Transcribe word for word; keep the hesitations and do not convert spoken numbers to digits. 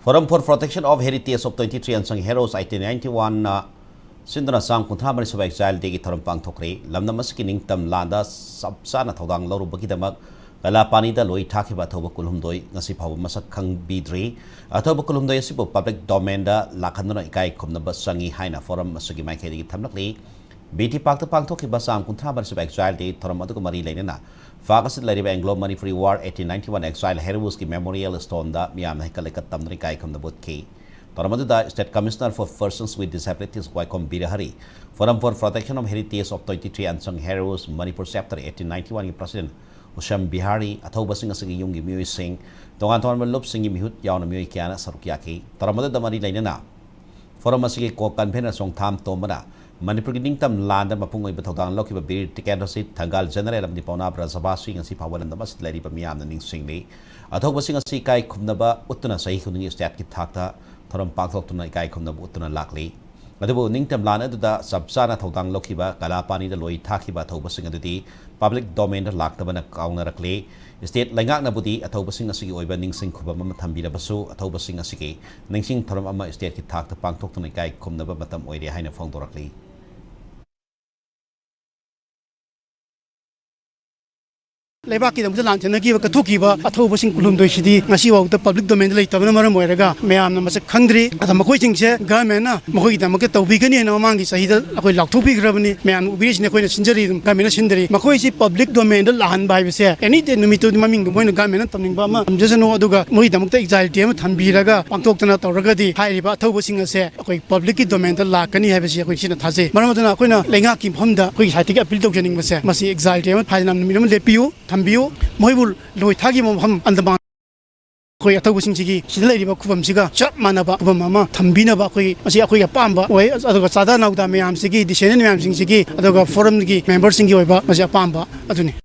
Forum for Protection of Heritage of twenty-three Unsung Heroes eighteen ninety-one ꯅ ꯁꯤꯟꯗꯨꯅ ꯆꯥꯝ ꯀꯨꯟꯊ꯭ꯔꯥ ꯃꯔꯤ ꯁꯨꯕ Exile Day ꯒꯤ ꯊꯧꯔꯝ ꯄꯥꯡꯊꯣꯛꯈ꯭ꯔꯦ꯫ ꯂꯝꯗꯝ ꯑꯁꯤꯒꯤ ꯅꯤꯡꯇꯝ ꯂꯥꯟꯗ ꯆꯞ ꯆꯥꯅ ꯊꯧꯗꯥꯡ ꯂꯧꯔꯨꯕꯒꯤꯗꯃꯛ ꯀꯂꯥꯄꯥꯅꯤꯗ ꯂꯣꯏ ꯊꯥꯈꯤꯕ ꯑꯊꯧꯕ ꯀꯨꯟꯍꯨꯝꯗꯣꯏ ꯉꯁꯤ ꯐꯥꯎꯕ ꯃꯁꯛ ꯈꯪꯕꯤꯗ꯭ꯔꯤ꯫ ꯑꯊꯧꯕ ꯀꯨꯟꯍꯨꯝꯗꯣꯏ ꯑꯁꯤꯕꯨ public domain ꯗ ꯂꯥꯛꯍꯟꯗꯨꯅ ꯏꯀꯥꯏ ꯈꯨꯝꯅꯕ ꯆꯪꯏ ꯍꯥꯏꯅ Forum ꯑꯁꯤꯒꯤ ꯃꯥꯏꯀꯩꯗꯒꯤ ꯊꯝꯂꯛꯂꯤ꯫ ꯕꯤ ꯇꯤ ꯄꯥꯔꯛꯇ ꯄꯥꯡꯊꯣꯛꯈꯤꯕ ꯆꯥꯝ ꯀꯨꯟꯊ꯭ꯔꯥ ꯃꯔꯤ ꯁꯨꯕ Exile Day ꯊꯧꯔꯝ ꯑꯗꯨꯒ ꯃꯔꯤ ꯂꯩꯅꯅ ꯐꯥꯛ ꯑꯁꯤꯗ ꯂꯩꯔꯤꯕ Anglo Manipuri War eighteen ninety-one Exile Heroes ꯀꯤ Memorial Stone ꯗ ꯃꯤꯌꯥꯝꯅ ꯍꯩꯀꯠ ꯂꯩꯀꯠ ꯇꯝꯗꯨꯅ ꯏꯀꯥꯏ ꯈꯨꯝꯅꯕ ꯎꯠꯈꯤ꯫ ꯊꯧꯔꯝ ꯑꯗꯨꯗ State Commissioner for Persons with Disabilities ꯋꯥꯏꯈꯣꯝ Birahari, Forum for Protection of Heritage of twenty-three Unsung Heroes Manipur Chapter eighteen ninety-one ꯒꯤ President ꯎꯁꯝ ꯕꯤꯍꯥꯔꯤ, ꯑꯊꯧꯕꯁꯤꯡ ꯑꯁꯤꯒꯤ ꯌꯨꯝꯒꯤ ꯃꯤꯑꯣꯏꯁꯤꯡ, ꯇꯣꯉꯥꯟ ꯇꯣꯉꯥꯟꯕ ꯂꯨꯞꯁꯤꯡꯒꯤ ꯃꯤꯍꯨꯠ ꯌꯥꯎꯅ ꯃꯤꯑꯣꯏ ꯀꯌꯥꯅ ꯁꯔꯨꯛ ꯌꯥꯈꯤ꯫ ꯊꯧꯔꯝ ꯑꯗꯨꯗ ꯃꯔꯤ ꯂꯩꯅꯅ Forum ꯑꯁꯤꯒꯤ Co-Convener ꯆꯣꯡꯊꯥꯝ ꯇꯣꯝꯕꯅ ꯃꯅꯤꯄꯨꯔꯒꯤ ꯅꯤꯡꯇꯝ ꯂꯥꯟꯗ ꯃꯄꯨꯡ ꯑꯣꯏꯕ ꯊꯧꯗꯥꯡ ꯂꯧꯈꯤꯕ ꯕꯤꯔ ꯇꯤꯀꯦꯟꯗ꯭ꯔꯖꯤꯠ, ꯊꯪꯒꯥꯜ ꯖꯦꯅꯔꯦꯜ ꯑꯃꯗꯤ ꯄꯥꯎꯅꯥ ꯕ꯭ꯔꯖꯕꯥꯁꯤꯡ ꯑꯁꯤ ꯐꯥꯎꯕ ꯂꯝꯗꯝ ꯑꯁꯤꯗ ꯂꯩꯔꯤꯕ ꯃꯤꯌꯥꯝꯅ ꯅꯤꯡꯁꯤꯡꯂꯤ꯫ ꯑꯊꯧꯕꯁꯤꯡ ꯑꯁꯤ ꯏꯀꯥꯏ ꯈꯨꯝꯅꯕ ꯎꯠꯇꯨꯅ ꯆꯍꯤ ꯈꯨꯗꯤꯡꯒꯤ state ꯀꯤ ꯊꯥꯛꯇ ꯊꯧꯔꯝ ꯄꯥꯡꯊꯣꯛꯇꯨꯅ ꯏꯀꯥꯏ ꯈꯨꯝꯅꯕ ꯎꯠꯇꯨꯅ ꯂꯥꯛꯂꯤ꯫ ꯑꯗꯨꯕꯨ ꯅꯤꯡꯇꯝ ꯂꯥꯟ ꯑꯗꯨꯗ ꯆꯞ ꯆꯥꯅ ꯊꯧꯗꯥꯡ ꯂꯧꯈꯤꯕ, ꯀꯂꯥꯄꯥꯅꯤꯗ ꯂꯣꯏ ꯊꯥꯈꯤꯕ ꯑꯊꯧꯕꯁꯤꯡ ꯑꯗꯨꯗꯤ public domain ꯗ ꯂꯥꯛꯇꯕꯅ ꯀꯥꯎꯅꯔꯛꯂꯤ꯫ State ꯂꯩꯉꯥꯛꯅꯕꯨꯗꯤ ꯑꯊꯧꯕꯁꯤꯡ ꯑꯁꯤꯒꯤ ꯑꯣꯏꯕ ꯅꯤꯡꯁꯤꯡ ꯈꯨꯕꯝ ꯑꯃ ꯊꯝꯕꯤꯔꯕꯁꯨ, ꯑꯊꯧꯕꯁꯤꯡ ꯑꯁꯤꯒꯤ ꯅꯤꯡꯁꯤꯡ ꯊꯧꯔꯝ ꯑꯃ state ꯀꯤ ꯊꯥꯛꯇ ꯄꯥꯡꯊꯣꯛꯇꯨꯅ ꯏꯀꯥꯏ ꯈꯨꯝꯅꯕ ꯃꯇꯝ ꯑꯣꯏꯔꯦ ꯍꯥꯏꯅ ꯐꯣꯡꯗꯣꯔꯛꯂꯤ꯫ ꯂꯩꯕꯥꯛꯀꯤꯗꯃꯛꯇ ꯂꯥꯟ ꯊꯦꯡꯅꯈꯤꯕ, ꯀꯠꯊꯣꯛꯈꯤꯕ ꯑꯊꯧꯕꯁꯤꯡ ꯀꯨꯟꯍꯨꯝꯗꯣꯏꯁꯤꯗꯤ ꯉꯁꯤ ꯐꯥꯎꯕꯗ public domain ꯗ ꯂꯩꯇꯕꯅ ꯃꯔꯝ ꯑꯣꯏꯔꯒ ꯃꯌꯥꯝꯅ ꯃꯁꯛ ꯈꯪꯗ꯭ꯔꯤ꯫ ꯑꯗ ꯃꯈꯣꯏꯁꯤꯡꯁꯦ government ꯅ ꯃꯈꯣꯏꯒꯤꯗꯃꯛꯇ ꯇꯧꯕꯤꯒꯅꯤ ꯍꯥꯏꯅ ꯃꯃꯥꯡꯒꯤ ꯆꯍꯤꯗ ꯑꯩꯈꯣꯏ ꯂꯥꯎꯊꯣꯛꯄꯤꯈ꯭ꯔꯕꯅꯤ꯫ ꯃꯌꯥꯝꯅ ꯎꯕꯤꯔꯤꯁꯤꯅꯤ, ꯑꯩꯈꯣꯏꯅ ꯁꯤꯟꯖꯔꯤ, ꯑꯗꯨꯝ government ꯅ ꯁꯤꯟꯗꯔꯤ꯫ ꯃꯈꯣꯏꯁꯤ public domain ꯗ ꯂꯥꯛꯍꯟꯕ ꯍꯥꯏꯕꯁꯦ any day ꯅꯨꯃꯤꯠꯇꯨꯗꯤ ꯃꯃꯤꯡꯗꯣ ꯃꯣꯏꯅ government ꯅ ꯇꯝꯅꯤꯡꯕ ꯑꯃ ꯊꯝꯖꯁꯅꯨ, ꯑꯗꯨꯒ ꯃꯣꯏꯒꯤꯗꯃꯛꯇ Exile Day ꯑꯃ ꯊꯝꯕꯤꯔꯒ ꯄꯥꯡꯊꯣꯛꯇꯅ ꯇꯧꯔꯒꯗꯤ ꯍꯥꯏꯔꯤꯕ ꯑꯊꯧꯕꯁꯤꯡ ꯑꯁꯦ ꯑꯩꯈꯣꯏ public ꯀꯤ domain ꯗ ꯂꯥꯛꯀꯅꯤ ꯍꯥꯏꯕꯁꯤ ꯑꯩꯈꯣꯏ ꯁꯤꯅ ꯊꯥꯖꯩ꯫ ꯃꯔꯝ ꯑꯗꯨꯅ ꯑꯩꯈꯣꯏꯅ ꯂꯩꯉꯥꯛꯀꯤ ꯃꯐꯝꯗ ꯑꯩꯈꯣꯏꯒꯤ side ꯇꯒꯤ appeal ꯇꯧꯖꯅꯤꯡꯕꯁꯦ, ꯃꯁꯤ Exile Day ꯑꯃ ꯐꯥꯏꯗꯅ ꯅꯨꯃꯤꯠ ꯑꯃ ꯂꯦꯞꯄꯤꯌꯨ, ꯊꯝꯕꯤꯌꯨ꯫ ꯃꯣꯏꯕꯨ ꯂꯣꯏ ꯊꯥꯈꯤꯕ ꯃꯐꯝ ꯑꯟꯗꯃꯥꯟ, ꯑꯩꯈꯣꯏ ꯑꯊꯧꯕꯁꯤꯡꯁꯤꯒꯤ ꯁꯤꯗ ꯂꯩꯔꯤꯕ ꯈꯨꯕꯝꯁꯤꯒ ꯆꯞ ꯃꯥꯟꯅꯕ ꯈꯨꯕꯝ ꯑꯃ ꯊꯝꯕꯤꯅꯕ ꯑꯩꯈꯣꯏ, ꯃꯁꯤ ꯑꯩꯈꯣꯏꯒꯤ ꯑꯄꯥꯝꯕ ꯑꯣꯏ꯫ ꯑꯗꯨꯒ ꯆꯥꯗꯥ ꯅꯥꯎꯗꯥ ꯃꯌꯥꯝꯁꯤꯒꯤ, descendant ꯃꯌꯥꯝꯁꯤꯡꯁꯤꯒꯤ, ꯑꯗꯨꯒ Forum ꯒꯤ member ꯁꯤꯡꯒꯤ ꯑꯣꯏꯕ ꯃꯁꯤ ꯑꯄꯥꯝꯕ ꯑꯗꯨꯅꯤ꯫